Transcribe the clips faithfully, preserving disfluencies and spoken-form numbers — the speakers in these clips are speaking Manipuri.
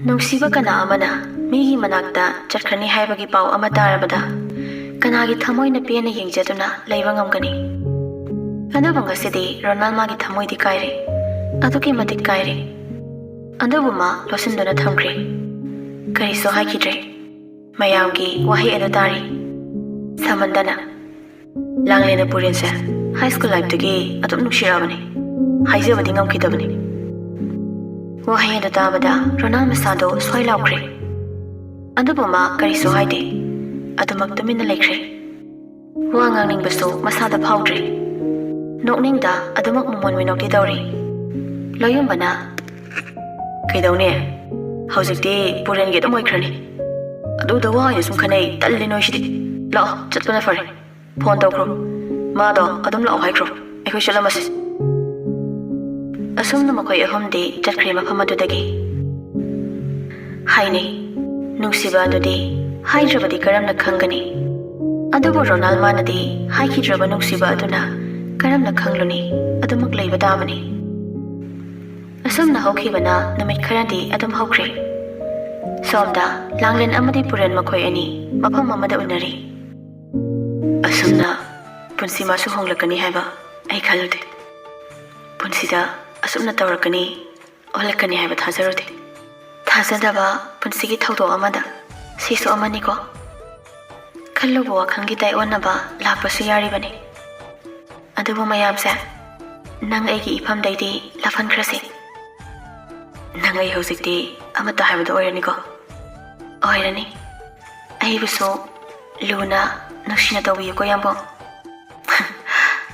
ꯅꯨꯡꯁꯤꯕ ꯀꯅꯥ ꯑꯃꯅ ꯃꯤꯒꯤ ꯃꯅꯥꯛꯇ ꯆꯠꯈ꯭ꯔꯅꯤ ꯍꯥꯏꯕꯒꯤ ꯄꯥꯎ ꯑꯃ ꯇꯥꯔꯕꯗ ꯀꯅꯥꯒꯤ ꯊꯃꯣꯏꯅ ꯄꯦꯟꯅ ꯌꯦꯡꯖꯗꯨꯅ ꯂꯩꯕ ꯉꯝꯒꯅꯤ? ꯑꯗꯨꯕꯨ ꯉꯁꯤꯗꯤ ꯔꯣꯅꯥꯜ ꯃꯥꯒꯤ ꯊꯃꯣꯏꯗꯤ ꯀꯥꯏꯔꯦ, ꯑꯗꯨꯛꯀꯤ ꯃꯇꯤꯛ ꯀꯥꯏꯔꯦ꯫ ꯑꯗꯨꯕꯨ ꯃꯥ ꯂꯣꯠꯁꯤꯟꯗꯨꯅ ꯊꯝꯈ꯭ꯔꯦ, ꯀꯔꯤꯁꯨ ꯍꯥꯏꯈꯤꯗ꯭ꯔꯦ꯫ ꯃꯌꯥꯝꯒꯤ ꯋꯥꯍꯩ ꯑꯗꯨ ꯇꯥꯔꯤ ꯁꯃꯟꯗꯅ꯫ ꯂꯥꯡꯂꯦꯟꯅ ꯄꯨꯔꯦꯟꯁꯦ ꯍꯥꯏ ꯁ꯭ꯀꯨꯜ ꯂꯥꯏꯐꯇꯒꯤ ꯑꯗꯨꯝ ꯅꯨꯡꯁꯤꯔꯛꯑꯕꯅꯤ, ꯍꯥꯏꯖꯕꯗꯤ ꯉꯝꯈꯤꯗꯕꯅꯤ꯫ ꯋꯥꯍꯩ ꯑꯗꯨ ꯇꯥꯕꯗ ꯔꯣꯅꯥꯜ ꯃꯁꯥꯗꯣ ꯁ꯭ꯋꯥꯏ ꯂꯥꯎꯈ꯭ꯔꯦ꯫ ꯑꯗꯨꯕꯨ ꯃꯥ ꯀꯔꯤꯁꯨ ꯍꯥꯏꯗꯦ, ꯑꯗꯨꯃꯛ ꯇꯨꯃꯤꯟꯅ ꯂꯩꯈ꯭ꯔꯦ꯫ ꯋꯥ ꯉꯥꯡꯅꯤꯡꯕꯁꯨ ꯃꯁꯥꯗ ꯐꯥꯎꯗ꯭ꯔꯦ꯫ ꯅꯣꯛꯅꯤꯡꯗ ꯑꯗꯨꯃꯛ ꯃꯃꯣꯟ ꯃꯤꯅꯣꯛꯇꯤ ꯇꯧꯔꯤ꯫ ꯂꯣꯌꯨꯝꯕꯅ, "ꯀꯩꯗꯧꯅꯤ? ꯍꯧꯖꯤꯛꯇꯤ ꯄꯨꯔꯦꯟꯒꯤ ꯑꯗꯨꯝ ꯑꯣꯏꯈ꯭ꯔꯅꯤ꯫ ꯑꯗꯨꯗ ꯋꯥ ꯑꯣꯏꯅ ꯁꯨꯝ ꯈꯟꯅꯩ, ꯇꯜꯂꯦ ꯅꯣꯏꯁꯤꯗꯤ꯫ ꯂꯥꯛꯑꯣ, ꯆꯠꯄꯅ ꯐꯔꯦ꯫ ꯐꯣꯟ ꯇꯧꯈ꯭ꯔꯣ꯫ ꯃꯥꯗꯣ ꯑꯗꯨꯝ ꯂꯥꯛꯑꯣ ꯍꯥꯏꯈ꯭ꯔꯣ꯫ ꯑꯩꯈꯣꯏ ꯆꯠꯂꯝꯃꯁꯤ꯫" ꯑꯁꯨꯝꯅ ꯃꯈꯣꯏ ꯑꯍꯨꯝꯗꯤ ꯆꯠꯈ꯭ꯔꯦ ꯃꯐꯝ ꯑꯗꯨꯗꯒꯤ꯫ ꯍꯥꯏꯅꯩ, ꯅꯨꯡꯁꯤꯕ ꯑꯗꯨꯗꯤ ꯍꯥꯏꯗ꯭ꯔꯕꯗꯤ ꯀꯔꯝꯅ ꯈꯪꯒꯅꯤ? ꯑꯗꯨꯕꯨ ꯔꯣꯅꯥꯜ ꯃꯥꯅꯗꯤ ꯍꯥꯏꯈꯤꯗ꯭ꯔꯕ ꯅꯨꯡꯁꯤꯕ ꯑꯗꯨꯅ ꯀꯔꯝꯅ ꯈꯪꯂꯨꯅꯤ? ꯑꯗꯨꯃꯛ ꯂꯩꯕ ꯇꯥꯕꯅꯤ꯫ ꯑꯁꯨꯝꯅ ꯍꯧꯈꯤꯕꯅ ꯅꯨꯃꯤꯠ ꯈꯔꯗꯤ ꯑꯗꯨꯝ ꯍꯧꯈ꯭ꯔꯦ꯫ ꯁꯣꯝꯗ ꯂꯥꯡꯂꯦꯟ ꯑꯃꯗꯤ ꯄꯨꯔꯦꯟ ꯃꯈꯣꯏ ꯑꯅꯤ ꯃꯐꯝ ꯑꯃꯗ ꯎꯅꯔꯤ꯫ ꯑꯁꯨꯝꯅ ꯄꯨꯟꯁꯤ ꯃꯥꯁꯨ ꯍꯣꯡꯂꯛꯀꯅꯤ ꯍꯥꯏꯕ ꯑꯩ ꯈꯜꯂꯨꯗꯦ꯫ ꯄꯨꯟꯁꯤꯗ ꯑꯁꯨꯝꯅ ꯇꯧꯔꯛꯀꯅꯤ, ꯑꯣꯜꯂꯛꯀꯅꯤ ꯍꯥꯏꯕ ꯊꯥꯖꯔꯨꯗꯦ꯫ ꯊꯥꯖꯗꯕ ꯄꯨꯟꯁꯤꯒꯤ ꯊꯧꯗꯣꯛ ꯑꯃꯗ ꯁꯤꯁꯨ ꯑꯃꯅꯤꯀꯣ꯫ ꯈꯜꯂꯨꯕ ꯋꯥꯈꯜꯒꯤ ꯇꯥꯏꯑꯣꯟꯅꯕ ꯂꯥꯛꯄꯁꯨ ꯌꯥꯔꯤꯕꯅꯤ꯫ ꯑꯗꯨꯕꯨ ꯃꯌꯥꯝꯁꯦ, ꯅꯪ ꯑꯩꯒꯤ ꯏꯐꯝꯗꯩꯗꯤ ꯂꯥꯞꯍꯟꯈ꯭ꯔꯁꯤ꯫ ꯅꯪ ꯑꯩ ꯍꯧꯖꯤꯛꯇꯤ ꯑꯃꯠꯇ ꯍꯥꯏꯕꯗꯣ ꯑꯣꯏꯔꯅꯤꯀꯣ? ꯑꯣꯏꯔꯅꯤ꯫ ꯑꯩꯕꯨꯁꯨ ꯂꯨꯅ, ꯅꯨꯡꯁꯤꯅ ꯇꯧꯕꯤꯌꯨꯀꯣ, ꯌꯥꯝꯕꯨꯡ꯫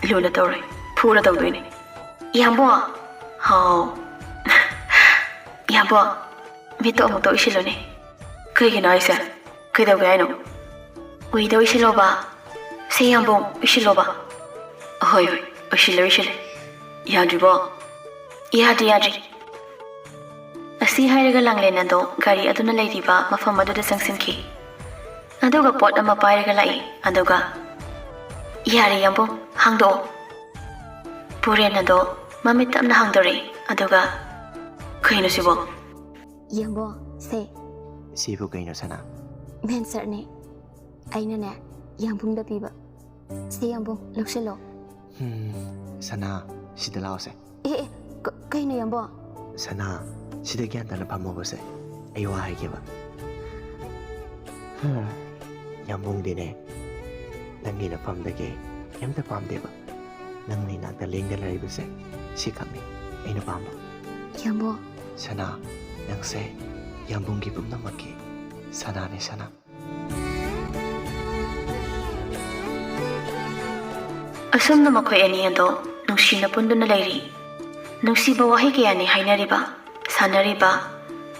ꯂꯨꯅ ꯇꯧꯔꯣꯏ, ꯐꯨꯔ ꯇꯧꯗꯣꯏꯅꯦ꯫ ꯌꯥꯝꯕꯨꯡ! ꯍꯥꯎ꯫ ꯌꯥꯝꯕꯨꯡ, ꯃꯤꯠꯇꯣ ꯑꯃꯨꯛꯇ ꯎꯏꯁꯤꯜꯂꯨꯅꯦ꯫ ꯀꯩꯒꯤꯅꯣ ꯍꯥꯏꯁꯦ? ꯀꯩꯗꯧꯒꯦ ꯍꯥꯏꯅꯣ? ꯎꯏꯗ ꯎꯏꯁꯤꯜꯂꯣꯕ꯫ ꯁꯦ ꯌꯥꯝꯕꯨꯡ, ꯎꯏꯁꯤꯜꯂꯣꯕ꯫ ꯍꯣꯏ, ꯍꯣꯏ, ꯎꯏꯁꯤꯜꯂꯦ, ꯎꯏꯁꯤꯜꯂꯦ꯫ ꯌꯥꯗ꯭ꯔꯤꯕꯣ? ꯌꯥꯗ꯭ꯔꯤ, ꯌꯥꯗ꯭ꯔꯤ꯫ ꯑꯁꯤ ꯍꯥꯏꯔꯒ ꯂꯥꯡꯂꯦꯟ ꯑꯗꯣ ꯒꯥꯔꯤ ꯑꯗꯨꯅ ꯂꯩꯔꯤꯕ ꯃꯐꯝ ꯑꯗꯨꯗ ꯆꯪꯁꯤꯟꯈꯤ꯫ ꯑꯗꯨꯒ ꯄꯣꯠ ꯑꯃ ꯄꯥꯏꯔꯒ ꯂꯥꯛꯏ꯫ ꯑꯗꯨꯒ, "ꯌꯥꯔꯦ ꯌꯥꯝꯕꯨꯡ, ꯍꯥꯡꯗꯣꯛꯑꯣ꯫" ꯄꯨꯔꯦꯟ ꯑꯗꯣ ꯃꯃꯤꯠ ꯇꯞꯅ ꯍꯥꯡꯗꯣꯔꯛꯏ꯫ ꯑꯗꯨꯒ, "ꯀꯩꯅꯣ ꯁꯤꯕꯣ? ꯌꯥꯝꯕꯨꯡ, ꯁꯦ꯫ ꯁꯤꯕꯨ ꯀꯩꯅꯣ, ꯁꯅꯥ? ꯃꯦꯟꯁꯔꯅꯦ꯫ ꯑꯩꯅꯅꯦ, ꯌꯥꯝꯕꯨꯡꯗ ꯄꯤꯕ꯫ ꯁꯦ ꯌꯥꯝꯕꯨꯡ, ꯂꯧꯁꯤꯜꯂꯣ꯫ ꯍꯝ, ꯁꯅꯥ, ꯁꯤꯗ ꯂꯥꯛꯑꯣꯁꯦ꯫ ꯑꯦ, ꯑꯦ, ꯀ-, ꯀꯩꯅꯣ ꯌꯥꯝꯕꯨꯡ? ꯁꯅꯥ, ꯁꯤꯗ ꯒ꯭ꯌꯥꯟ ꯇꯥꯅ ꯐꯝꯃꯣꯕꯁꯦ꯫ ꯑꯩ ꯋꯥ ꯍꯥꯏꯒꯦꯕ꯫ ꯍꯝ, ꯌꯥꯝꯕꯨꯡꯗꯤꯅꯦ, ꯅꯪꯒꯤ ꯅꯐꯝꯗꯒꯤ ꯀꯩꯝꯇ ꯄꯥꯝꯗꯦꯕ꯫ ꯅꯪꯅ ꯏꯅꯥꯛꯇ ꯂꯦꯡꯗꯅ ꯂꯩꯕꯁꯦ, ꯁꯤꯈꯛꯅꯤ ꯑꯩꯅ ꯄꯥꯝꯕ꯫ ꯌꯥꯝꯕꯨꯡ꯫ ꯁꯅꯥ, ꯅꯪꯁꯦ ꯌꯥꯝꯕꯨꯡꯒꯤ ꯄꯨꯝꯅꯃꯛꯀꯤ ꯁꯅꯥꯅꯤ, ꯁꯅꯥ꯫ ꯑꯁꯨꯝꯅ ꯃꯈꯣꯏ ꯑꯅꯤ ꯑꯗꯣ ꯅꯨꯡꯁꯤꯅ ꯄꯨꯟꯗꯨꯅ ꯂꯩꯔꯤ꯫ ꯅꯨꯡꯁꯤꯕ ꯋꯥꯍꯩ ꯀꯌꯥꯅꯤ ꯍꯥꯏꯅꯔꯤꯕ, ꯁꯥꯟꯅꯔꯤꯕ,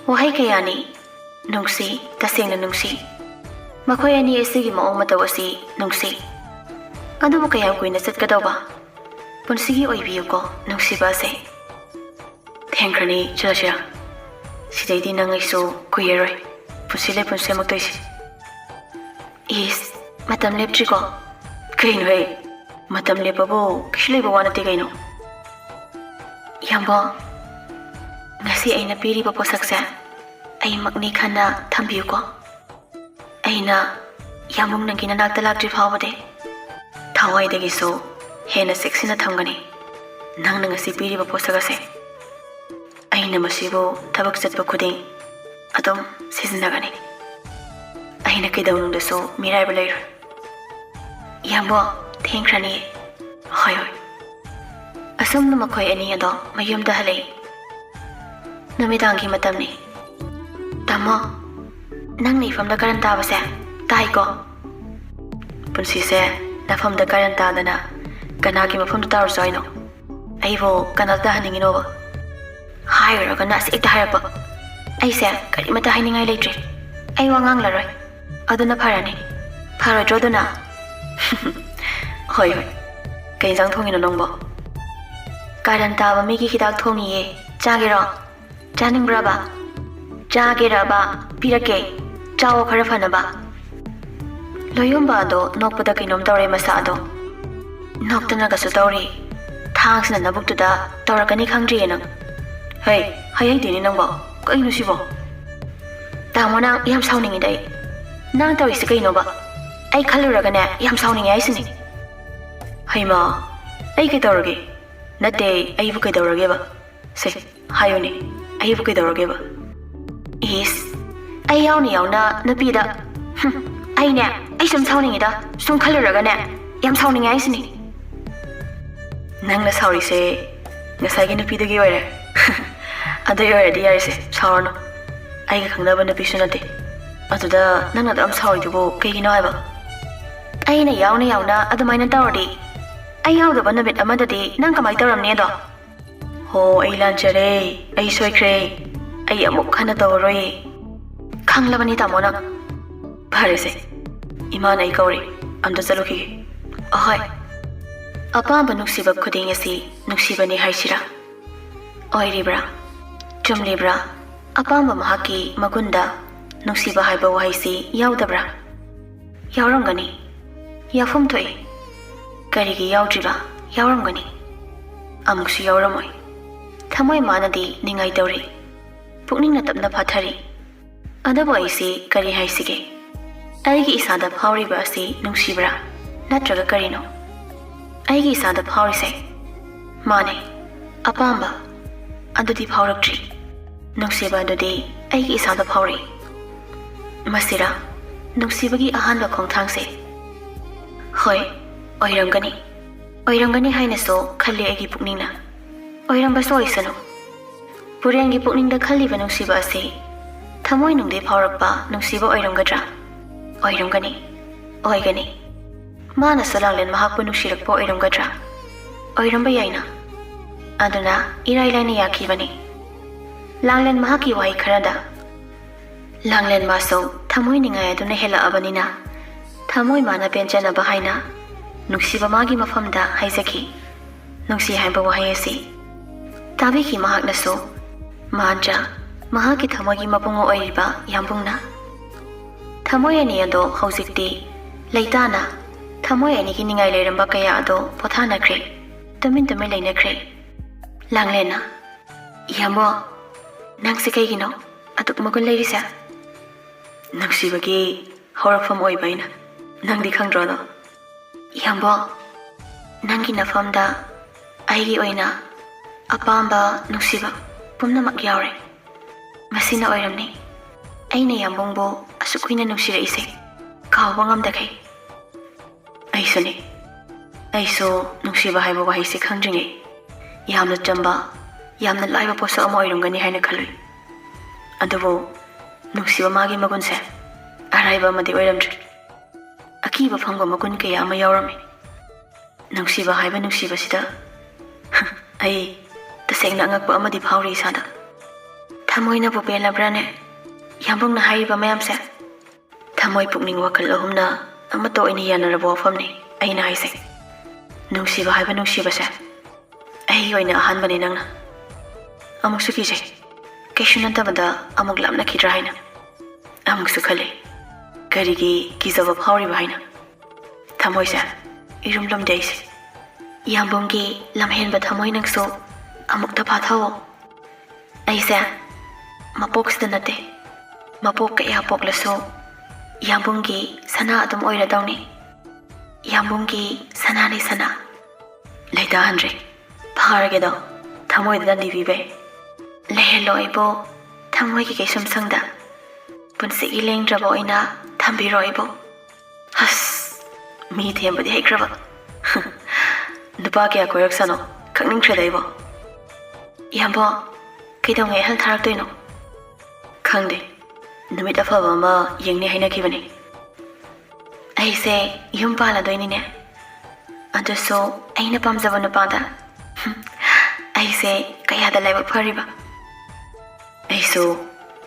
ꯋꯥꯍꯩ ꯀꯌꯥꯅꯤ꯫ ꯅꯨꯡꯁꯤ, ꯇꯁꯦꯡꯅ ꯅꯨꯡꯁꯤ꯫ ꯃꯈꯣꯏ ꯑꯅꯤ ꯑꯁꯤꯒꯤ ꯃꯑꯣꯡ ꯃꯇꯧ ꯑꯁꯤ ꯅꯨꯡꯁꯤ꯫ ꯑꯗꯨꯕꯨ ꯀꯌꯥꯝ ꯀꯨꯏꯅ ꯆꯠꯀꯗꯧꯕ? ꯄꯨꯟꯁꯤꯒꯤ ꯑꯣꯏꯕꯤꯌꯨꯀꯣ ꯅꯨꯡꯁꯤꯕ ꯑꯁꯦ꯫ ꯊꯦꯡꯈ꯭ꯔꯅꯤ, ꯆꯠꯂꯁꯤꯔꯥ? ꯁꯤꯗꯩꯗꯤ ꯅꯪ ꯑꯩꯁꯨ ꯀꯨꯏꯔꯔꯣꯏ ꯄꯨꯟꯁꯤ ꯂꯩꯄꯨꯟ ꯁꯦꯝꯃꯛꯇꯣꯏꯁꯦ꯫ ꯏꯁ, ꯃꯇꯝ ꯂꯦꯞꯇ꯭ꯔꯤꯀꯣ? ꯀꯩꯅꯣꯍꯦ? ꯃꯇꯝ ꯂꯦꯞꯄꯕꯨ ꯀꯩꯁꯨ ꯂꯩꯕ ꯋꯥ ꯅꯠꯇꯦ ꯀꯩꯅꯣ꯫ ꯌꯥꯝꯕꯨꯡ, ꯉꯁꯤ ꯑꯩꯅ ꯄꯤꯔꯤꯕ ꯄꯣꯠꯁꯛꯁꯦ ꯑꯩꯃꯛꯅꯤ ꯈꯟꯅ ꯊꯝꯕꯤꯌꯨꯀꯣ꯫ ꯑꯩꯅ ꯌꯥꯝꯕꯨꯡ ꯅꯪꯒꯤ ꯅꯅꯥꯛꯇ ꯂꯥꯛꯇ꯭ꯔꯤ ꯐꯥꯎꯕꯗꯤ ꯊꯋꯥꯏꯗꯒꯤꯁꯨ ꯍꯦꯟꯅ ꯆꯦꯛꯁꯤꯟꯅ ꯊꯝꯒꯅꯤ꯫ ꯅꯪꯅ ꯉꯁꯤ ꯄꯤꯔꯤꯕ ꯄꯣꯠꯁꯛ ꯑꯁꯦ ꯑꯩꯅ ꯃꯁꯤꯕꯨ ꯊꯕꯛ ꯆꯠꯄ ꯈꯨꯗꯤꯡ ꯑꯗꯨꯝ ꯁꯤꯖꯤꯟꯅꯒꯅꯤ꯫ ꯑꯩꯅ ꯀꯩꯗꯧꯅꯨꯡꯗꯁꯨ ꯃꯤꯔꯥꯏꯕ ꯂꯩꯔꯣꯏ꯫ ꯌꯥꯝꯕꯨꯡ, ꯊꯦꯡꯈ꯭ꯔꯅꯤ꯫ ꯍꯣꯏ, ꯍꯣꯏ꯫ ꯑꯁꯨꯝꯅ ꯃꯈꯣꯏ ꯑꯅꯤ ꯑꯗꯣ ꯃꯌꯨꯝꯗ ꯍꯜꯂꯛꯏ꯫ ꯅꯨꯃꯤꯗꯥꯡꯒꯤ ꯃꯇꯝꯅꯤ꯫ ꯇꯥꯃꯣ, ꯅꯪꯅ ꯏꯐꯝꯗ ꯀꯔꯟ ꯇꯥꯕꯁꯦ ꯇꯥꯏꯀꯣ? ꯄꯨꯟꯁꯤꯁꯦ ꯅꯐꯝꯗ ꯀꯔꯟ ꯇꯥꯗꯅ ꯀꯅꯥꯒꯤ ꯃꯐꯝꯗ ꯇꯥꯔꯨꯁꯨ ꯍꯥꯏꯅꯣ? ꯑꯩꯕꯨ ꯀꯅꯥꯗ ꯇꯥꯍꯟꯅꯤꯡꯉꯤꯅꯣꯕ? ꯍꯥꯏꯔꯨꯔꯒꯅ ꯑꯁ ꯍꯦꯛꯇ ꯍꯥꯏꯔꯛꯄ꯫ ꯑꯩꯁꯦ ꯀꯔꯤꯃꯇ ꯍꯥꯏꯅꯤꯡꯉꯥꯏ ꯂꯩꯇ꯭ꯔꯦ꯫ ꯑꯩ ꯋꯥ ꯉꯥꯡꯂꯔꯣꯏ꯫ ꯑꯗꯨꯅ ꯐꯔꯅꯤ꯫ ꯐꯔꯣꯏꯗ꯭ꯔꯣ ꯑꯗꯨꯅ? ꯍꯣꯏ, ꯍꯣꯏ꯫ ꯀꯩ ꯏꯟꯁꯥꯡ ꯊꯣꯡꯉꯤꯅꯣ ꯅꯪꯕꯣ? ꯀꯥꯔꯟ ꯇꯥꯕ ꯃꯤꯒꯤ ꯍꯤꯗꯥꯛ ꯊꯣꯡꯉꯤꯌꯦ꯫ ꯆꯥꯒꯦꯔꯣ? ꯆꯥꯅꯤꯡꯕ꯭ꯔꯕ? ꯆꯥꯒꯦꯔꯕ? ꯄꯤꯔꯛꯀꯦ꯫ ꯆꯥꯎꯑꯣ ꯈꯔ ꯐꯅꯕ꯫ ꯂꯣꯌꯣꯝꯕ ꯑꯗꯣ ꯅꯣꯛꯄꯗ ꯀꯩꯅꯣꯝ ꯇꯧꯔꯦ ꯃꯁꯥ ꯑꯗꯣ꯫ ꯅꯣꯛꯇꯅꯒꯁꯨ ꯇꯧꯔꯤ꯫ ꯊꯥꯡꯁꯤꯅ ꯅꯕꯨꯛꯇꯨꯗ ꯇꯧꯔꯛꯀꯅꯤ ꯈꯪꯗ꯭ꯔꯤꯌꯦ ꯅꯪ꯫ ꯍꯩ, ꯍꯩ ꯍꯩꯇꯦꯅꯦ ꯅꯪꯕꯣ꯫ ꯀꯩꯅꯣ ꯁꯤꯕꯣ? ꯇꯥꯃꯣ, ꯅꯪ ꯌꯥꯝ ꯁꯥꯎꯅꯤꯡꯉꯤꯗ ꯑꯩ꯫ ꯅꯪ ꯇꯧꯔꯤꯁꯦ ꯀꯩꯅꯣꯕ? ꯑꯩ ꯈꯜꯂꯨꯔꯒꯅꯦ, ꯌꯥꯝ ꯁꯥꯎꯅꯤꯡꯉꯦ ꯍꯥꯏꯁꯤꯅꯤ꯫ ꯍꯩꯃꯥ, ꯑꯩ ꯀꯩꯗꯧꯔꯒꯦ? ꯅꯠꯇꯦ, ꯑꯩꯕꯨ ꯀꯩꯗꯧꯔꯒꯦꯕ? ꯁꯦ, ꯍꯥꯏꯌꯨꯅꯦ, ꯑꯩꯕꯨ ꯀꯩꯗꯧꯔꯒꯦꯕ? ꯏꯁ, ꯑꯩ ꯌꯥꯎꯅ ꯌꯥꯎꯅ ꯅꯨꯄꯤꯗ, ꯍꯨꯝ, ꯑꯩꯅꯦ, ꯑꯩ ꯁꯨꯝ ꯁꯥꯎꯅꯤꯡꯉꯤꯗ, ꯁꯨꯝ ꯈꯜꯂꯨꯔꯒꯅꯦ, ꯌꯥꯝ ꯁꯥꯎꯅꯤꯡꯉꯦ ꯍꯥꯏꯁꯤꯅꯤ꯫ ꯅꯪꯅ ꯁꯥꯎꯔꯤꯁꯦ ꯉꯁꯥꯏꯒꯤ ꯅꯨꯄꯤꯗꯨꯒꯤ ꯑꯣꯏꯔꯦ? ꯑꯗꯨꯏ ꯑꯣꯏꯔꯗꯤ ꯌꯥꯔꯦꯁꯦ, ꯁꯥꯎꯔꯅꯨ꯫ ꯑꯩꯒ ꯈꯪꯅꯕ ꯅꯨꯄꯤꯁꯨ ꯅꯠꯇꯦ꯫ ꯑꯗꯨꯗ ꯅꯪꯅ ꯑꯗꯨꯝ ꯁꯥꯎꯔꯤꯗꯨꯕꯨ ꯀꯩꯒꯤꯅꯣ ꯍꯥꯏꯕ? ꯑꯩꯅ ꯌꯥꯎꯅ ꯌꯥꯎꯅ ꯑꯗꯨꯃꯥꯏꯅ ꯇꯧꯔꯗꯤ, ꯑꯩ ꯌꯥꯎꯗꯕ ꯅꯨꯃꯤꯠ ꯑꯃꯗꯗꯤ ꯅꯪ ꯀꯃꯥꯏ ꯇꯧꯔꯝꯅꯤ ꯑꯗꯣ? ꯍꯣ, ꯑꯩ ꯂꯥꯟꯖꯔꯦ, ꯑꯩ ꯁꯣꯏꯈ꯭ꯔꯦ, ꯑꯩ ꯑꯃꯨꯛ ꯍꯟꯅ ꯇꯧꯔꯔꯣꯏ꯫ ꯈꯪꯂꯕꯅꯤ ꯇꯥꯃꯣ ꯅꯪ꯫ ꯐꯔꯦꯁꯦ, ꯏꯃꯥꯅ ꯑꯩ ꯀꯧꯔꯤ, ꯑꯝꯇ ꯆꯠꯂꯨꯈꯤꯒꯦ꯫ ꯑꯍꯣꯏ꯫ ꯑꯄꯥꯝꯕ ꯅꯨꯡꯁꯤꯕ ꯈꯨꯗꯤꯡ ꯑꯁꯤ ꯅꯨꯡꯁꯤꯕꯅꯤ ꯍꯥꯏꯁꯤꯔꯥ? ꯑꯣꯏꯔꯤꯕ꯭ꯔꯥ? ꯆꯨꯝꯂꯤꯕ꯭ꯔꯥ? ꯑꯄꯥꯝꯕ ꯃꯍꯥꯛꯀꯤ ꯃꯒꯨꯟꯗ ꯅꯨꯡꯁꯤꯕ ꯍꯥꯏꯕ ꯋꯥꯍꯩꯁꯤ ꯌꯥꯎꯗꯕ꯭ꯔꯥ? ꯌꯥꯎꯔꯝꯒꯅꯤ꯫ ꯌꯥꯎꯐꯝ ꯊꯣꯛꯏ꯫ ꯀꯔꯤꯒꯤ ꯌꯥꯎꯗ꯭ꯔꯤꯕ? ꯌꯥꯎꯔꯝꯒꯅꯤ꯫ ꯑꯃꯨꯛꯁꯨ ꯌꯥꯎꯔꯝꯃꯣꯏ꯫ ꯊꯃꯣꯏ ꯃꯥꯅꯗꯤ ꯅꯤꯡꯉꯥꯏ ꯇꯧꯔꯤ꯫ ꯄꯨꯛꯅꯤꯡꯅ ꯇꯞꯅ ꯐꯥꯊꯔꯤ꯫ ꯑꯗꯨꯕꯨ ꯑꯩꯁꯤ ꯀꯔꯤ ꯍꯥꯏꯁꯤꯒꯦ? ꯑꯩꯒꯤ ꯏꯁꯥꯗ ꯐꯥꯎꯔꯤꯕ ꯑꯁꯤ ꯅꯨꯡꯁꯤꯕ꯭ꯔꯥ? ꯅꯠꯇ꯭ꯔꯒ ꯀꯔꯤꯅꯣ? ꯑꯩꯒꯤ ꯏꯁꯥꯗ ꯐꯥꯎꯔꯤꯁꯦ, ꯃꯥꯅꯦ, ꯑꯄꯥꯝꯕ꯫ ꯑꯗꯨꯗꯤ ꯐꯥꯎꯔꯛꯇ꯭ꯔꯤ꯫ ꯅꯨꯡꯁꯤꯕ ꯑꯗꯨꯗꯤ ꯑꯩꯒꯤ ꯏꯁꯥꯗ ꯐꯥꯎꯔꯤ꯫ ꯃꯁꯤꯔꯥ ꯅꯨꯡꯁꯤꯕꯒꯤ ꯑꯍꯥꯟꯕ ꯈꯣꯡꯊꯥꯡꯁꯦ? ꯍꯣꯏ, ꯑꯣꯏꯔꯝꯒꯅꯤ꯫ ꯑꯣꯏꯔꯝꯒꯅꯤ ꯍꯥꯏꯅꯁꯨ ꯈꯜꯂꯤ ꯑꯩꯒꯤ ꯄꯨꯛꯅꯤꯡꯅ꯫ ꯑꯣꯏꯔꯝꯕꯁꯨ ꯑꯣꯏꯁꯅꯨ꯫ ꯄꯨꯔꯦꯟꯒꯤ ꯄꯨꯛꯅꯤꯡꯗ ꯈꯜꯂꯤꯕ ꯅꯨꯡꯁꯤꯕ ꯑꯁꯤ ꯊꯃꯣꯏꯅꯨꯡꯗꯩ ꯐꯥꯎꯔꯛꯄ ꯅꯨꯡꯁꯤꯕ ꯑꯣꯏꯔꯝꯒꯗ꯭ꯔꯥ? ꯑꯣꯏꯔꯝꯒꯅꯤ꯫ ꯑꯣꯏꯒꯅꯤ꯫ ꯃꯥꯅꯁꯨ ꯂꯥꯡꯂꯦꯟ ꯃꯍꯥꯛꯄꯨ ꯅꯨꯡꯁꯤꯔꯛꯄ ꯑꯣꯏꯔꯝꯒꯗ꯭ꯔꯥ? ꯑꯣꯏꯔꯝꯕ ꯌꯥꯏꯅ꯫ ꯑꯗꯨꯅ ꯏꯔꯥꯏ ꯂꯥꯏꯅ ꯌꯥꯈꯤꯕꯅꯤ꯫ ꯂꯥꯡꯂꯦꯟ ꯃꯍꯥꯛꯀꯤ ꯋꯥꯍꯩ ꯈꯔꯗ, ꯂꯥꯡꯂꯦꯟ ꯃꯥꯁꯨ ꯊꯃꯣꯏ ꯅꯤꯡꯉꯥꯏ ꯑꯗꯨꯅ ꯍꯦꯜꯂꯛꯑꯕꯅꯤꯅ, ꯊꯃꯣꯏ ꯃꯥꯅ ꯄꯦꯟꯖꯅꯕ ꯍꯥꯏꯅ ꯅꯨꯡꯁꯤꯕ ꯃꯥꯒꯤ ꯃꯐꯝꯗ ꯍꯥꯏꯖꯈꯤ꯫ ꯅꯨꯡꯁꯤ ꯍꯥꯏꯕ ꯋꯥꯍꯩ ꯑꯁꯤ ꯇꯥꯕꯤꯈꯤ ꯃꯍꯥꯛꯅꯁꯨ꯫ ꯃꯥꯟꯖ, ꯃꯍꯥꯛꯀꯤ ꯊꯃꯣꯏꯒꯤ ꯃꯄꯨꯡ ꯑꯣꯏꯔꯤꯕ ꯌꯥꯝꯕꯨꯡꯅ꯫ ꯊꯃꯣꯏ ꯑꯅꯤ ꯑꯗꯣ ꯍꯧꯖꯤꯛꯇꯤ ꯂꯩꯇꯥꯅ, ꯊꯃꯣꯏ ꯑꯅꯤꯒꯤ ꯅꯤꯡꯉꯥꯏ ꯂꯩꯔꯝꯕ ꯀꯌꯥ ꯑꯗꯣ ꯄꯣꯊꯥꯅꯈ꯭ꯔꯦ, ꯇꯨꯃꯤꯟ ꯇꯨꯃꯤꯟ ꯂꯩꯅꯈ꯭ꯔꯦ꯫ ꯂꯥꯡꯂꯦꯟꯅ, "ꯏꯌꯥꯝꯕꯣ, ꯅꯪꯁꯦ ꯀꯩꯒꯤꯅꯣ ꯑꯗꯨꯛ ꯃꯒꯨꯟ ꯂꯩꯔꯤꯁꯦ? ꯅꯨꯡꯁꯤꯕꯒꯤ ꯍꯧꯔꯛꯐꯝ ꯑꯣꯏꯕ ꯑꯩꯅ꯫ ꯅꯪꯗꯤ ꯈꯪꯗ꯭ꯔꯣ ꯑꯗꯣ? ꯏꯌꯥꯝꯕꯣ, ꯅꯪꯒꯤ ꯅꯐꯝꯗ ꯑꯩꯒꯤ ꯑꯣꯏꯅ ꯑꯄꯥꯝꯕ, ꯅꯨꯡꯁꯤꯕ ꯄꯨꯝꯅꯃꯛ ꯌꯥꯎꯔꯦ꯫ ꯃꯁꯤꯅ ꯑꯣꯏꯔꯝꯅꯤ ꯑꯩꯅ ꯌꯥꯝꯕꯨꯡꯕꯨ ꯑꯁꯨꯛ ꯀꯨꯏꯅ ꯅꯨꯡꯁꯤꯔꯛꯏꯁꯦ ꯀꯥꯎꯕ ꯉꯝꯗꯈꯩ꯫ ꯑꯩꯁꯨꯅꯤ꯫ ꯑꯩꯁꯨ ꯅꯨꯡꯁꯤꯕ ꯍꯥꯏꯕ ꯋꯥꯍꯩꯁꯦ ꯈꯪꯗ꯭ꯔꯤꯉꯩ ꯌꯥꯝꯅ ꯆꯝꯕ, ꯌꯥꯝꯅ ꯂꯥꯏꯕ ꯄꯣꯠꯁꯛ ꯑꯃ ꯑꯣꯏꯔꯝꯒꯅꯤ ꯍꯥꯏꯅ ꯈꯜꯂꯨꯏ꯫ ꯑꯗꯨꯕꯨ ꯅꯨꯡꯁꯤꯕ ꯃꯥꯒꯤ ꯃꯒꯨꯟꯁꯦ ꯑꯔꯥꯏꯕ ꯑꯃꯗꯤ ꯑꯣꯏꯔꯝꯗ꯭ꯔꯦ꯫ ꯑꯀꯤꯕ ꯐꯪꯕ ꯃꯒꯨꯟ ꯀꯌꯥ ꯑꯃ ꯌꯥꯎꯔꯝꯃꯤ꯫ ꯅꯨꯡꯁꯤꯕ ꯍꯥꯏꯕ ꯅꯨꯡꯁꯤꯕꯁꯤꯗ ꯑꯩ ꯇꯁꯦꯡꯅ ꯑꯉꯛꯄ ꯑꯃꯗꯤ ꯐꯥꯎꯔꯤ ꯏꯁꯥꯗ꯫ ꯊꯃꯣꯏꯅꯕꯨ ꯄꯦꯜꯂꯕ꯭ꯔꯥꯅꯦ? ꯌꯥꯝꯕꯨꯡꯅ ꯍꯥꯏꯔꯤꯕ ꯃꯌꯥꯝꯁꯦ꯫ ꯊꯃꯣꯏ, ꯄꯨꯛꯅꯤꯡ, ꯋꯥꯈꯜ ꯑꯍꯨꯝꯅ ꯑꯃꯠꯇ ꯑꯣꯏꯅ ꯌꯥꯅꯔꯕ ꯋꯥꯐꯝꯅꯤ ꯑꯩꯅ ꯍꯥꯏꯁꯦ꯫ ꯅꯨꯡꯁꯤꯕ ꯍꯥꯏꯕ ꯅꯨꯡꯁꯤꯕꯁꯦ ꯑꯩꯒꯤ ꯑꯣꯏꯅ ꯑꯍꯥꯟꯕꯅꯤ ꯅꯪꯅ꯫ ꯑꯃꯨꯛꯁꯨ ꯀꯤꯖꯩ꯫ ꯀꯩꯁꯨ ꯅꯠꯇꯕꯗ ꯑꯃꯨꯛ ꯂꯥꯞꯅꯈꯤꯗ꯭ꯔꯥ ꯍꯥꯏꯅ꯫ ꯑꯃꯨꯛꯁꯨ ꯈꯜꯂꯤ, ꯀꯔꯤꯒꯤ ꯀꯤꯖꯕ ꯐꯥꯎꯔꯤꯕ ꯍꯥꯏꯅ꯫ ꯊꯃꯣꯏꯁꯦ ꯏꯔꯨꯝ ꯂꯨꯝꯗꯦ ꯑꯩꯁꯦ꯫ ꯌꯥꯝꯕꯨꯡꯒꯤ ꯂꯝꯍꯦꯟꯕ ꯊꯃꯣꯏ ꯅꯪꯁꯨ ꯑꯃꯨꯛꯇ ꯐꯥꯊꯧꯑꯣ꯫ ꯑꯩꯁꯦ ꯃꯄꯣꯛꯁꯤꯗ ꯅꯠꯇꯦ, ꯃꯄꯣꯛ ꯀꯌꯥ ꯄꯣꯛꯂꯁꯨ ꯌꯥꯝꯕꯨꯡꯒꯤ ꯁꯅꯥ ꯑꯗꯨꯝ ꯑꯣꯏꯔꯗꯧꯅꯤ꯫ ꯌꯥꯝꯕꯨꯡꯒꯤ ꯁꯅꯥꯅꯤ ꯁꯅꯥ꯫ ꯂꯩꯇꯥꯍꯟꯗ꯭ꯔꯦ꯫ ꯐꯥꯔꯒꯦꯗꯣ ꯊꯃꯣꯏꯗ ꯗꯟꯗꯤ ꯄꯤꯕꯩ꯫ ꯂꯩꯍꯜꯂꯣ ꯑꯩꯕꯨ ꯊꯃꯣꯏꯒꯤ ꯀꯩꯁꯨꯝꯁꯪꯗ꯫ ꯄꯨꯟꯁꯤꯒꯤ ꯂꯦꯡꯗ꯭ꯔꯕ ꯑꯣꯏꯅ ꯊꯝꯕꯤꯔꯣ ꯑꯩꯕꯨ꯫ ꯑꯁ, ꯃꯤ ꯊꯦꯝꯕꯗꯤ ꯍꯩꯈ꯭ꯔꯕ꯫ ꯅꯨꯄꯥ ꯀꯌꯥ ꯀꯣꯏꯔꯛꯁꯅꯣ, ꯈꯪꯅꯤꯡꯈ꯭ꯔꯦꯗ ꯑꯩꯕꯣ꯫ ꯏꯌꯥꯝꯕꯣ, ꯀꯩꯗꯧꯉꯩ ꯑꯍꯜ ꯊꯥꯔꯛꯇꯣꯏꯅꯣ? ꯈꯪꯗꯦ, ꯅꯨꯃꯤꯠ ꯑꯐꯕ ꯑꯃ ꯌꯦꯡꯅꯤ ꯍꯥꯏꯅꯈꯤꯕꯅꯤ꯫ ꯑꯩꯁꯦ ꯌꯨꯝ ꯄꯥꯜꯂꯗꯣꯏꯅꯤꯅꯦ, ꯑꯗꯨꯁꯨ ꯑꯩꯅ ꯄꯥꯝꯖꯕ ꯅꯨꯄꯥꯗ꯫ ꯑꯩꯁꯦ ꯀꯌꯥꯗ ꯂꯥꯏꯕꯛ ꯐꯔꯤꯕ꯫ ꯑꯩꯁꯨ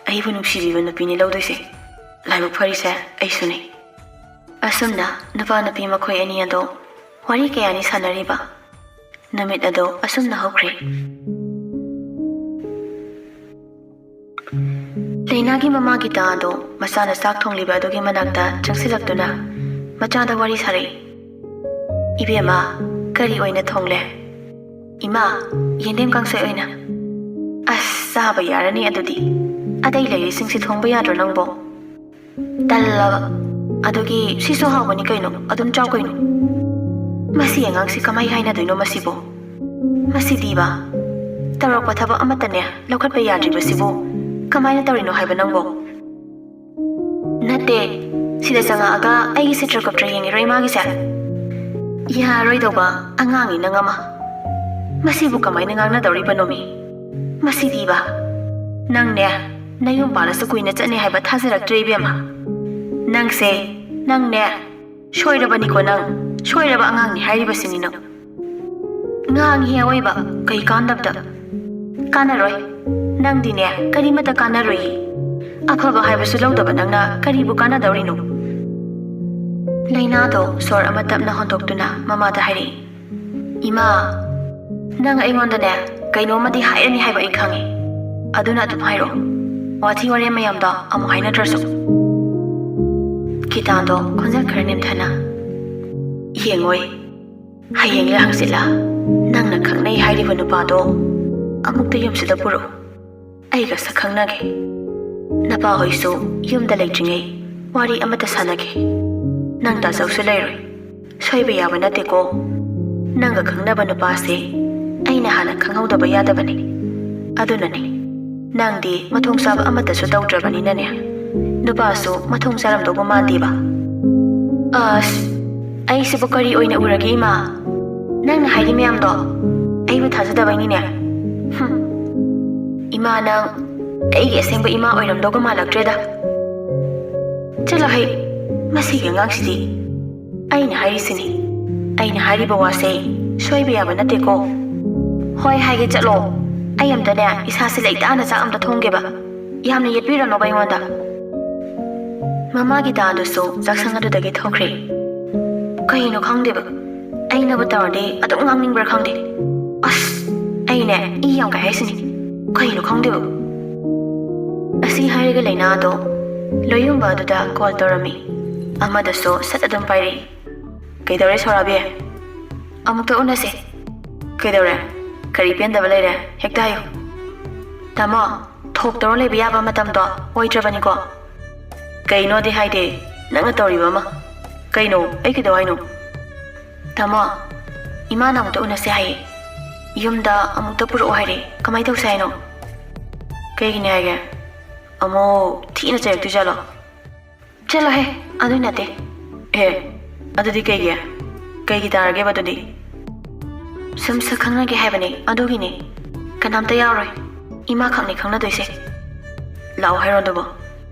ꯑꯩꯕꯨ ꯅꯨꯡꯁꯤꯕꯤꯕ ꯅꯨꯄꯤꯅꯤ ꯂꯧꯗꯣꯏꯁꯦ꯫ ꯂꯥꯏꯕꯛ ꯐꯔꯤꯁꯦ ꯑꯩꯁꯨꯅꯤ꯫ ꯑꯁꯨꯝꯅ ꯅꯨꯄꯥ ꯅꯨꯄꯤ ꯃꯈꯣꯏ ꯑꯅꯤ ꯑꯗꯣ ꯋꯥꯔꯤ ꯀꯌꯥꯅꯤ ꯁꯥꯟꯅꯔꯤꯕ꯫ ꯅꯨꯃꯤꯠ ꯑꯗꯣ ꯑꯁꯨꯝꯅ ꯍꯧꯈ꯭ꯔꯦ꯫ ꯂꯩꯅꯥꯒꯤ ꯃꯃꯥ ꯒꯤꯇꯥ ꯑꯗꯣ ꯃꯆꯥꯅ ꯆꯥꯛ ꯊꯣꯡꯂꯤꯕ ꯑꯗꯨꯒꯤ ꯃꯅꯥꯛꯇ ꯆꯪꯁꯤꯜꯂꯛꯇꯨꯅ ꯃꯆꯥꯗ ꯋꯥꯔꯤ ꯁꯥꯔꯛꯏ꯫ "ꯏꯕꯦꯝꯃ, ꯀꯔꯤ ꯑꯣꯏꯅ ꯊꯣꯡꯂꯦ?" "ꯏꯃꯥ, ꯌꯦꯟꯗꯦꯝ ꯀꯥꯡꯁꯣꯏ ꯑꯣꯏꯅ꯫" "ꯑꯁ, ꯆꯥꯕ ꯌꯥꯔꯅꯤ ꯑꯗꯨꯗꯤ꯫ ꯑꯇꯩ ꯂꯩꯔꯤꯁꯤꯡꯁꯤ ꯊꯣꯡꯕ ꯌꯥꯗ꯭ꯔꯣ ꯅꯪꯕꯣ? ꯇꯜꯂꯕ꯫ ꯑꯗꯨꯒꯤ ꯁꯤꯁꯨ ꯍꯥꯎꯕꯅꯤ ꯀꯩꯅꯣ, ꯑꯗꯨꯝ ꯆꯥꯎ ꯀꯩꯅꯣ꯫ ꯃꯁꯤ ꯑꯉꯥꯡꯁꯤ ꯀꯃꯥꯏ ꯍꯥꯏꯅꯗꯣꯏꯅꯣ ꯃꯁꯤꯕꯨ? ꯃꯁꯤꯗꯤꯕ, ꯇꯧꯔꯛꯄ ꯊꯕꯛ ꯑꯃꯠꯇꯅꯦ ꯂꯧꯈꯠꯄ ꯌꯥꯗ꯭ꯔꯤꯕꯁꯤꯕꯨ ꯀꯃꯥꯏꯅ ꯇꯧꯔꯤꯅꯣ ꯍꯥꯏꯕ ꯅꯪꯕꯣ? ꯅꯠꯇꯦ, ꯁꯤꯗ ꯆꯪꯉꯛꯑꯒ ꯑꯩꯒꯤ ꯁꯤꯇ꯭ꯔꯒꯨꯞꯇ ꯌꯦꯡꯉꯤꯔꯣ ꯏꯃꯥꯒꯤꯁꯦ? ꯌꯥꯔꯣꯏꯗꯧꯕ ꯑꯉꯥꯡꯅꯤ ꯅꯪ ꯑꯃ꯫ ꯃꯁꯤꯕꯨ ꯀꯃꯥꯏꯅ ꯉꯥꯡꯅꯗꯧꯔꯤꯕꯅꯣꯃꯤ? ꯃꯁꯤꯗꯤꯕ, ꯅꯪꯅꯦ ꯅꯌꯨꯝ ꯄꯥꯜꯂꯁꯨ ꯀꯨꯏꯅ ꯆꯠꯅꯤ ꯍꯥꯏꯕ ꯊꯥꯖꯔꯛꯇ꯭ꯔꯦ ꯏꯕꯦꯝꯃ꯫ ꯅꯪꯁꯦ, ꯅꯪꯅꯦ, ꯁꯣꯏꯔꯕꯅꯤꯀꯣ ꯅꯪ꯫ ꯁꯣꯏꯔꯕ ꯑꯉꯥꯡꯅꯤ ꯍꯥꯏꯔꯤꯕꯁꯤꯅꯤ ꯅꯪ꯫ ꯉꯥꯡꯉꯤ ꯑꯑꯣꯏꯕ, ꯀꯩ ꯀꯥꯟꯗꯕꯗ꯫ ꯀꯥꯟꯅꯔꯣꯏ꯫ ꯅꯪꯗꯤꯅꯦ ꯀꯔꯤꯃꯠꯇ ꯀꯥꯟꯅꯔꯣꯏꯌꯦ꯫ ꯑꯐꯕ ꯍꯥꯏꯕꯁꯨ ꯂꯧꯗꯕ ꯅꯪꯅ ꯀꯔꯤꯕꯨ ꯀꯥꯟꯅꯗꯧꯔꯤꯅꯣ? ꯂꯩꯅꯥꯗꯣ ꯁꯣꯔ ꯑꯃ ꯇꯞꯅ ꯍꯣꯟꯗꯣꯛꯇꯨꯅ ꯃꯃꯥꯗ ꯍꯥꯏꯔꯛꯏ꯫ ꯏꯃꯥ, ꯅꯪ ꯑꯩꯉꯣꯟꯗꯅꯦ ꯀꯩꯅꯣꯝꯃꯗꯤ ꯍꯥꯏꯔꯅꯤ ꯍꯥꯏꯕ ꯑꯩ ꯈꯪꯉꯤ꯫ ꯑꯗꯨꯅ ꯑꯗꯨꯝ ꯍꯥꯏꯔꯛꯑꯣ꯫ ꯋꯥꯊꯤ ꯋꯥꯔꯦꯝ ꯃꯌꯥꯝꯗꯣ ꯑꯃꯨꯛ ꯍꯥꯏꯅꯗ꯭ꯔꯁꯨ꯫ ꯀꯤꯇꯥꯟꯗꯣ ꯈꯣꯟꯖꯦꯜ ꯈꯔ ꯅꯦꯝꯊꯅ, ꯌꯦꯡꯉꯣꯏ, ꯍꯌꯦꯡꯂ ꯍꯪꯆꯤꯠꯂ ꯅꯪꯅ ꯈꯪꯅꯩ ꯍꯥꯏꯔꯤꯕ ꯅꯨꯄꯥꯗꯣ ꯑꯃꯨꯛꯇ ꯌꯨꯝꯁꯤꯗ ꯄꯨꯔꯛꯎ꯫ ꯑꯩꯒ ꯁꯛ ꯈꯪꯅꯒꯦ꯫ ꯅꯄꯥ ꯍꯣꯏꯁꯨ ꯌꯨꯝꯗ ꯂꯩꯇ꯭ꯔꯤꯉꯩ ꯋꯥꯔꯤ ꯑꯃꯠꯇ ꯁꯥꯟꯅꯒꯦ꯫ ꯅꯪ ꯗꯥꯆꯧꯁꯨ ꯂꯩꯔꯣꯏ꯫ ꯁꯣꯏꯕ ꯌꯥꯕ ꯅꯠꯇꯦꯀꯣ꯫ ꯅꯪꯒ ꯈꯪꯅꯕ ꯅꯨꯄꯥꯁꯦ ꯑꯩꯅ ꯍꯥꯟꯅ ꯈꯪꯍꯧꯗꯕ ꯌꯥꯗꯕꯅꯤ꯫ ꯑꯗꯨꯅꯅꯤ, ꯅꯪꯗꯤ ꯃꯊꯣꯡ ꯆꯥꯕ ꯑꯃꯠꯇꯁꯨ ꯇꯧꯗ꯭ꯔꯕꯅꯤꯅꯅꯦ, ꯅꯨꯄꯥꯁꯨ ꯃꯊꯣꯡ ꯆꯥꯔꯝꯗꯧꯕ ꯃꯥꯟꯗꯦꯕ꯫ ꯑꯁ, ꯑꯩꯁꯤꯕꯨ ꯀꯔꯤ ꯑꯣꯏꯅ ꯎꯔꯒꯦ ꯏꯃꯥ? ꯅꯪꯅ ꯍꯥꯏꯔꯤ ꯃꯌꯥꯝꯗꯣ ꯑꯩꯕꯨ ꯊꯥꯖꯗꯕꯩꯅꯤꯅꯦ꯫ ꯍꯨꯝ꯫ ꯏꯃꯥ, ꯅꯪ ꯑꯩꯒꯤ ꯑꯁꯦꯡꯕ ꯏꯃꯥ ꯑꯣꯏꯔꯝꯗꯧꯒ ꯃꯥꯜꯂꯛꯇ꯭ꯔꯦꯗ꯫ ꯆꯠꯂꯣꯍꯩ, ꯃꯁꯤꯒꯤ ꯑꯉꯥꯡꯁꯤꯗꯤ꯫ ꯑꯩꯅ ꯍꯥꯏꯔꯤꯁꯤꯅꯤ, ꯑꯩꯅ ꯍꯥꯏꯔꯤꯕ ꯋꯥꯁꯦ ꯁꯣꯏꯕ ꯌꯥꯕ ꯅꯠꯇꯦꯀꯣ꯫ ꯍꯣꯏ ꯍꯥꯏꯒꯦ, ꯆꯠꯂꯣ꯫ ꯑꯩ ꯑꯝꯇꯅꯦ ꯏꯁꯥꯁꯦ ꯂꯩꯇꯥꯅ ꯆꯥꯛ ꯑꯝꯇ ꯊꯣꯡꯒꯦꯕ꯫ ꯌꯥꯝꯅ ꯌꯦꯠꯄꯤꯔꯅꯣꯕ ꯑꯩꯉꯣꯟꯗ꯫ ꯃꯃꯥꯒꯤ ꯇꯥꯗꯨꯁꯨ ꯆꯥꯛꯁꯪ ꯑꯗꯨꯗꯒꯤ ꯊꯣꯛꯈ꯭ꯔꯦ꯫ ꯀꯩꯅꯣ ꯈꯪꯗꯦꯕ, ꯑꯩꯅꯕꯨ ꯇꯧꯔꯗꯤ ꯑꯗꯨꯝ ꯉꯥꯡꯅꯤꯡꯕ꯭ꯔꯥ ꯈꯪꯗꯦ꯫ ꯑꯁ, ꯑꯩꯅꯦ ꯏ ꯌꯥꯝ ꯀꯥꯏ ꯍꯥꯏꯁꯤꯅꯤ꯫ ꯀꯩꯅꯣ ꯈꯪꯗꯦꯕ꯫ ꯑꯁꯤ ꯍꯥꯏꯔꯒ ꯂꯩꯅꯥꯗꯣ ꯂꯣꯌꯨꯝꯕ ꯑꯗꯨꯗ ꯀꯣꯜ ꯇꯧꯔꯝꯃꯤ꯫ ꯑꯃꯗꯁꯨ ꯁꯠ ꯑꯗꯨꯝ ꯄꯥꯏꯔꯛꯏ꯫ ꯀꯩꯗꯧꯔꯦ ꯁꯣꯔꯥꯕꯤ? ꯑꯃꯨꯛꯇ ꯎꯅꯁꯦ꯫ ꯀꯩꯗꯧꯔꯦ? ꯀꯔꯤ ꯄꯦꯟꯗꯕ ꯂꯩꯔꯦ? ꯍꯦꯛꯇ ꯍꯥꯏꯌꯨ꯫ ꯇꯥꯃꯣ, ꯊꯣꯛꯇꯧꯔ ꯂꯩꯕ ꯌꯥꯕ ꯃꯇꯝꯗꯣ ꯑꯣꯏꯗ꯭ꯔꯕꯅꯤꯀꯣ꯫ ꯀꯩꯅꯣꯗꯤ ꯍꯥꯏꯗꯦ, ꯅꯪꯅ ꯇꯧꯔꯤꯕ ꯑꯃ꯫ ꯀꯩꯅꯣ? ꯑꯩ ꯀꯩꯗꯧ ꯍꯥꯏꯅꯣ? ꯇꯥꯃꯣ, ꯏꯃꯥꯅ ꯑꯃꯨꯛꯇ ꯎꯅꯁꯦ ꯍꯥꯏꯌꯦ꯫ ꯌꯨꯝꯗ ꯑꯃꯨꯛꯇ ꯄꯨꯔꯛꯑꯣ ꯍꯥꯏꯔꯦ꯫ ꯀꯃꯥꯏ ꯇꯧꯁꯦ ꯍꯥꯏꯅꯣ? ꯀꯩꯒꯤꯅꯦ ꯍꯥꯏꯒꯦ? ꯑꯃꯨꯛ ꯊꯤꯅ ꯆꯩꯔꯛꯇꯣꯏꯖꯥꯠꯂꯣ? ꯆꯠꯂꯣꯍꯦ, ꯑꯗꯨꯏ ꯅꯠꯇꯦ꯫ ꯑꯦ, ꯑꯗꯨꯗꯤ ꯀꯩꯒꯤ? ꯀꯩꯒꯤ ꯇꯥꯔꯒꯦꯕ ꯑꯗꯨꯗꯤ? ꯁꯨꯝ ꯁꯛ ꯈꯪꯅꯒꯦ ꯍꯥꯏꯕꯅꯦ, ꯑꯗꯨꯒꯤꯅꯦ꯫ ꯀꯅꯥꯝꯇ ꯌꯥꯎꯔꯣꯏ꯫ ꯏꯃꯥ ꯈꯛꯅꯦ ꯈꯪꯅꯗꯣꯏꯁꯦ꯫ ꯂꯥꯛꯑꯣ ꯍꯥꯏꯔꯣ ꯑꯗꯨꯕꯨ?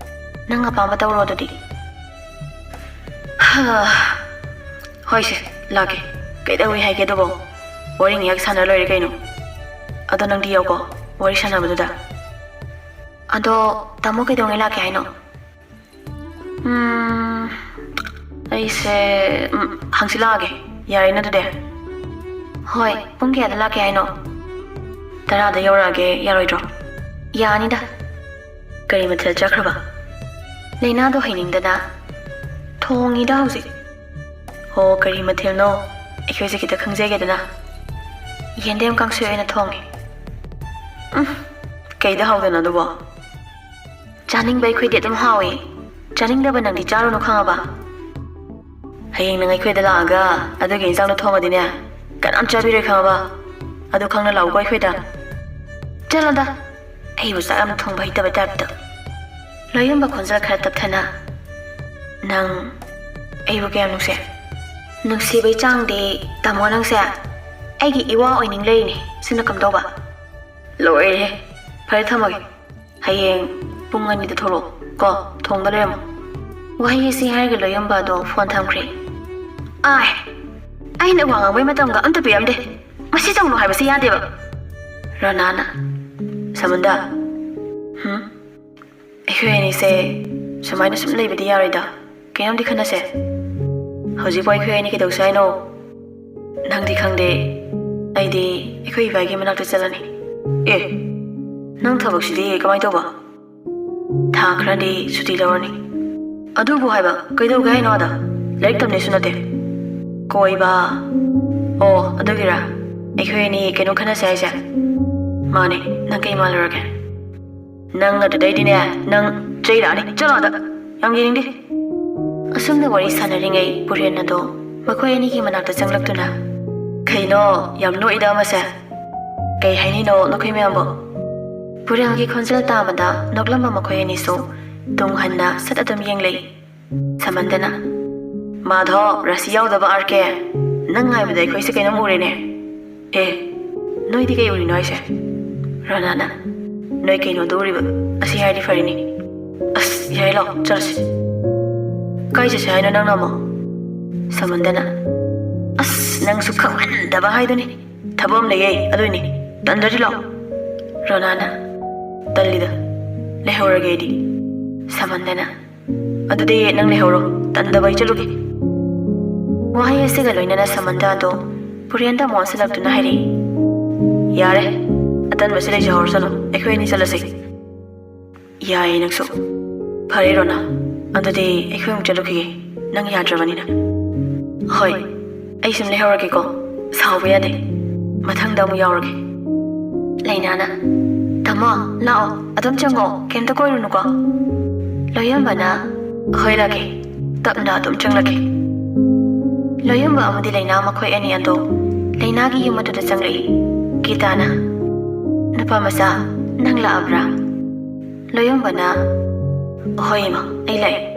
ꯅꯪ ꯑꯄꯥꯝꯕ ꯇꯧꯔꯣ ꯑꯗꯨꯗꯤ꯫ ꯍꯥ, ꯍꯣꯏꯁꯦ, ꯂꯥꯛꯀꯦ꯫ ꯀꯩꯗꯧꯏ ꯍꯥꯏꯒꯦ ꯑꯗꯨꯕꯨ? ꯋꯥꯔꯤ ꯉꯥꯏꯍꯥꯛ ꯁꯥꯟꯅ ꯂꯣꯏꯔꯦ ꯀꯩꯅꯣ꯫ ꯑꯗꯣ ꯅꯪꯗꯤ ꯌꯥꯎꯀꯣ, ꯋꯥꯔꯤ ꯁꯥꯟꯅꯕꯗꯨꯗ꯫ ꯑꯗꯣ ꯇꯥꯃꯣ ꯀꯩꯗꯧꯉꯩ ꯂꯥꯛꯀꯦ ꯍꯥꯏꯅꯣ? ꯎꯝ, ꯑꯩꯁꯦ, ꯎꯝ, ꯍꯪꯆꯤꯠ ꯂꯥꯛꯑꯒꯦ꯫ ꯌꯥꯔꯦꯅ ꯑꯗꯨꯗꯤ? ꯍꯣꯏ, ꯄꯨꯡ ꯀꯌꯥꯗ ꯂꯥꯛꯀꯦ ꯍꯥꯏꯅꯣ? ꯇꯔꯥꯗ ꯌꯧꯔꯛꯑꯒꯦ, ꯌꯥꯔꯣꯏꯗ꯭ꯔꯣ? ꯌꯥꯅꯤꯗ꯫ ꯀꯔꯤ ꯃꯊꯦꯜ ꯆꯥꯈ꯭ꯔꯕ? ꯂꯩꯅꯥꯗꯣ ꯍꯩꯅꯤꯡꯗꯅ ꯊꯣꯡꯉꯤꯗ ꯍꯧꯖꯤꯛ꯫ ꯍꯣ, ꯀꯔꯤ ꯃꯊꯦꯜꯅꯣ? ꯑꯩꯈꯣꯏꯁꯦ ꯈꯤꯇ ꯈꯪꯖꯒꯦꯗꯅ꯫ ꯌꯦꯟꯗꯦꯝ ꯀꯥꯡꯁꯣꯏ ꯑꯣꯏꯅ ꯊꯣꯡꯉꯦ꯫ ꯎꯝ, ꯀꯩꯗ ꯍꯥꯎꯗꯅ ꯑꯗꯨꯕꯣ? ꯆꯥꯅꯤꯡꯕ ꯑꯩꯈꯣꯏꯗꯤ ꯑꯗꯨꯝ ꯍꯥꯎꯋꯦ꯫ ꯆꯥꯅꯤꯡꯗꯕ ꯅꯪꯗꯤ ꯆꯥꯔꯨꯅꯨ, ꯈꯪꯉꯕ? ꯍꯌꯦꯡ ꯅꯪ ꯑꯩꯈꯣꯏꯗ ꯂꯥꯛꯑꯒ ꯑꯗꯨꯒꯤ ꯏꯟꯁꯥꯡꯗꯣ ꯊꯣꯡꯉꯗꯤꯅꯦ, ꯀꯅꯥꯝ ꯆꯥꯕꯤꯔꯣꯏ, ꯈꯪꯉꯕ? ꯑꯗꯨ ꯈꯪꯅ ꯂꯥꯛꯎꯀꯣ ꯑꯩꯈꯣꯏꯗ꯫ ꯆꯠꯂꯣꯗ, ꯑꯩꯕꯨ ꯆꯥꯛ ꯌꯥꯝ ꯊꯣꯡꯕ ꯍꯩꯇꯕ ꯇꯥꯏꯞꯇ꯫ ꯂꯣꯌꯨꯝꯕ ꯈꯣꯟꯖꯦꯜ ꯈꯔ ꯇꯞꯊꯅ, "ꯅꯪ ꯑꯩꯕꯨ ꯀꯌꯥꯝ ꯅꯨꯡꯁꯤ?" ꯅꯨꯡꯁꯤꯕꯩ ꯆꯥꯡꯗꯤ, ꯇꯥꯃꯣ, ꯅꯪꯁꯦ ꯑꯩꯒꯤ ꯏꯋꯥ ꯑꯣꯏꯅꯤꯡ ꯂꯩꯔꯤꯅꯦ꯫ ꯁꯤꯅ ꯀꯝꯗꯧꯕ? ꯂꯣꯏꯔꯦꯍꯦ꯫ ꯐꯔꯦ, ꯊꯝꯃꯒꯦ꯫ ꯍꯌꯦꯡ ꯄꯨꯡ ꯑꯅꯤꯗ ꯊꯣꯛꯂꯛꯑꯣ ꯀꯣ, ꯊꯣꯡꯗ ꯂꯩꯔꯝꯃꯣ꯫ ꯋꯥꯍꯩ ꯑꯁꯤ ꯍꯥꯏꯔꯒ ꯂꯣꯌꯨꯝꯕ ꯑꯗꯣ ꯐꯣꯟ ꯊꯝꯈ꯭ꯔꯦ꯫ ꯑꯥꯏ, ꯑꯩꯅ ꯋꯥ ꯉꯥꯡꯕꯩ ꯃꯇꯝꯒ ꯑꯝꯇ ꯄꯤꯔꯝꯗꯦ꯫ ꯃꯁꯤ ꯇꯧꯅꯨ ꯍꯥꯏꯕꯁꯤ ꯌꯥꯗꯦꯕ꯫ ꯔꯣꯅꯥꯅ, "ꯁꯃꯟꯗ, ꯍꯨꯝ? ꯑꯩꯈꯣꯏ ꯑꯅꯤꯁꯦ ꯁꯨꯃꯥꯏꯅ ꯁꯨꯝ ꯂꯩꯕꯗꯤ ꯌꯥꯔꯣꯏꯗ꯫ ꯀꯩꯅꯣꯝꯗꯤ ꯈꯟꯅꯁꯦ꯫ ꯍꯧꯖꯤꯛꯄꯨ ꯑꯩꯈꯣꯏ ꯑꯅꯤ ꯀꯩꯗꯧꯁꯦ ꯍꯥꯏꯅꯣ? ꯅꯪꯗꯤ ꯈꯪꯗꯦ, ꯑꯩꯗꯤ ꯑꯩꯈꯣꯏ ꯏꯕꯥꯏꯒꯤ ꯃꯅꯥꯛꯇ ꯆꯠꯂꯅꯤ꯫" "ꯑꯦ, ꯅꯪ ꯊꯕꯛꯁꯤꯗꯤ ꯀꯃꯥꯏꯅ ꯇꯧꯕ?" "ꯊꯥ ꯈꯔꯗꯤ ꯁꯨꯇꯤ ꯂꯧꯔꯅꯤ꯫" "ꯑꯗꯨꯕꯨ ꯍꯥꯏꯕ, ꯀꯩꯗꯧꯒꯦ ꯍꯥꯏꯅꯣ ꯑꯥꯗ? ꯂꯥꯏꯔꯤꯛ ꯇꯝꯅꯤꯁꯨ ꯅꯠꯇꯦ꯫" "ꯀꯣꯏꯕ? ꯑꯣ, ꯑꯗꯨꯒꯤꯔꯥ? ꯑꯩꯈꯣꯏ ꯑꯅꯤ ꯀꯩꯅꯣ ꯈꯟꯅꯁꯦ ꯍꯥꯏꯁꯦ?" "ꯃꯥꯅꯦ, ꯅꯪ ꯀꯩ ꯃꯥꯜꯂꯨꯔꯒꯦ?" ꯅꯪ ꯑꯗꯨꯗꯩꯗꯤꯅꯦ, ꯅꯪ ꯆꯩ ꯂꯥꯛꯑꯅꯤ꯫ ꯆꯠꯂꯣ ꯑꯗ, ꯌꯥꯝ ꯌꯦꯡꯅꯤꯡꯗꯦ꯫ ꯑꯁꯨꯝꯅ ꯋꯥꯔꯤ ꯁꯥꯟꯅꯔꯤꯉꯩ ꯄꯨꯔꯦꯟ ꯑꯗꯣ ꯃꯈꯣꯏ ꯑꯅꯤꯒꯤ ꯃꯅꯥꯛꯇ ꯆꯪꯂꯛꯇꯨꯅ, "ꯀꯩꯅꯣ, ꯌꯥꯝ ꯅꯣꯛꯏꯗ ꯑꯃꯁꯦ꯫ ꯀꯩ ꯍꯥꯏꯅꯤꯅꯣ ꯅꯈꯣꯏ ꯃꯌꯥꯝꯕꯣ?" ꯄꯨꯔꯦꯜꯒꯤ ꯈꯣꯟꯖꯦꯜ ꯇꯥꯕꯗ ꯅꯣꯛꯂꯝꯕ ꯃꯈꯣꯏ ꯑꯅꯤꯁꯨ ꯇꯨꯡ ꯍꯟꯅ ꯁꯠ ꯑꯗꯨꯝ ꯌꯦꯡꯂꯛꯏ꯫ ꯁꯃꯟꯇꯅ, "ꯃꯥꯙꯕ, ꯔꯥꯁꯤ ꯌꯥꯎꯗꯕ ꯑꯥꯔ ꯀꯦ, ꯅꯪ ꯉꯥꯏꯕꯗ ꯑꯩꯈꯣꯏꯁꯦ ꯀꯩꯅꯣꯝ ꯎꯔꯦꯅꯦ꯫ ꯑꯦ, ꯅꯣꯏꯗꯤ ꯀꯩ ꯎꯔꯤꯅꯣ ꯍꯥꯏꯁꯦ?" ꯔꯣꯅꯥꯅ, "ꯅꯣꯏ ꯀꯩꯅꯣꯗꯣ ꯎꯔꯤꯕ, ꯑꯁꯤ ꯍꯥꯏꯔꯗꯤ ꯐꯔꯤꯅꯤ꯫ ꯑꯁ, ꯌꯥꯏ, ꯂꯥꯛꯑꯣ, ꯆꯠꯂꯁꯤ꯫ ꯀꯥꯏ ꯆꯠꯁꯦ ꯍꯥꯏꯅꯣ ꯅꯪꯅ ꯑꯃꯨꯛ?" ꯁꯃꯟꯇꯅ, "ꯑꯁ, ꯅꯪꯁꯨ ꯈꯪꯃꯟꯗꯕ ꯍꯥꯏꯗꯨꯅꯤ꯫ ꯊꯕꯛ ꯑꯃ ꯂꯩꯌꯦ, ꯑꯗꯨꯏꯅꯤ꯫ ꯇꯟꯗ꯭ꯔꯗꯤ ꯂꯥꯛꯑꯣ꯫" ꯔꯣꯅꯥꯅ, "ꯇꯜꯂꯤꯗ, ꯂꯩꯍꯧꯔꯒꯦ ꯑꯩꯗꯤ꯫" ꯁꯃꯟꯇꯅ, "ꯑꯗꯨꯗꯤ ꯅꯪ ꯂꯩꯍꯧꯔꯣ, ꯇꯟꯗꯕ ꯑꯩ ꯆꯠꯂꯨꯒꯦ꯫" ꯋꯥꯍꯩ ꯑꯁꯤꯒ ꯂꯣꯏꯅꯅ ꯁꯃꯟꯇ ꯑꯗꯣ ꯄꯨꯔꯦꯟꯗ ꯑꯃꯨꯛ ꯑꯣꯟꯁꯤꯜꯂꯛꯇꯨꯅ ꯍꯥꯏꯔꯛꯏ, "ꯌꯥꯔꯦ, ꯑꯇꯟꯕꯁꯤ ꯂꯩꯖꯍꯧꯔꯁꯅꯨ, ꯑꯩꯈꯣꯏ ꯑꯅꯤ ꯆꯠꯂꯁꯤ꯫" "ꯌꯥꯏꯌꯦ ꯅꯪꯁꯨ꯫ ꯐꯔꯦ ꯔꯣꯅꯥ, ꯑꯗꯨꯗꯤ ꯑꯩꯈꯣꯏ ꯑꯃꯨꯛ ꯆꯠꯂꯨꯈꯤꯒꯦ, ꯅꯪ ꯌꯥꯗ꯭ꯔꯕꯅꯤꯅ꯫" "ꯍꯣꯏ, ꯑꯩ ꯁꯨꯝ ꯂꯩꯍꯧꯔꯒꯦꯀꯣ, ꯁꯥꯎꯕ ꯌꯥꯗꯦ꯫ ꯃꯊꯪꯗ ꯑꯃꯨꯛ ꯌꯥꯎꯔꯒꯦ꯫" ꯂꯩꯅꯥꯅ, "ꯇꯥꯃꯣ, ꯂꯥꯛꯑꯣ, ꯑꯗꯨꯝ ꯆꯪꯉꯣ, ꯀꯩꯝꯇ ꯀꯣꯏꯔꯨꯅꯨꯀꯣ꯫" ꯂꯣꯌꯝꯕꯅ, "ꯍꯣꯏ, ꯂꯥꯛꯀꯦ, ꯇꯞꯅ ꯑꯗꯨꯝ ꯆꯪꯂꯛꯀꯦ꯫" ꯂꯣꯌꯝꯕ ꯑꯃꯗꯤ ꯂꯩꯅꯥ ꯃꯈꯣꯏ ꯑꯅꯤ ꯑꯗꯣ ꯂꯩꯅꯥꯒꯤ ꯌꯨꯝ ꯑꯗꯨꯗ ꯆꯪꯂꯛꯏ꯫ ꯒꯤꯇꯥꯅ, "ꯅꯨꯄꯥ ꯃꯆꯥ, ꯅꯪ ꯂꯥꯛꯑꯕ꯭ꯔꯥ?" ꯂꯣꯌꯝꯕꯅ, "ꯍꯣꯏ ꯏꯃꯥ, ꯑꯩ ꯂꯥꯛꯑꯦ꯫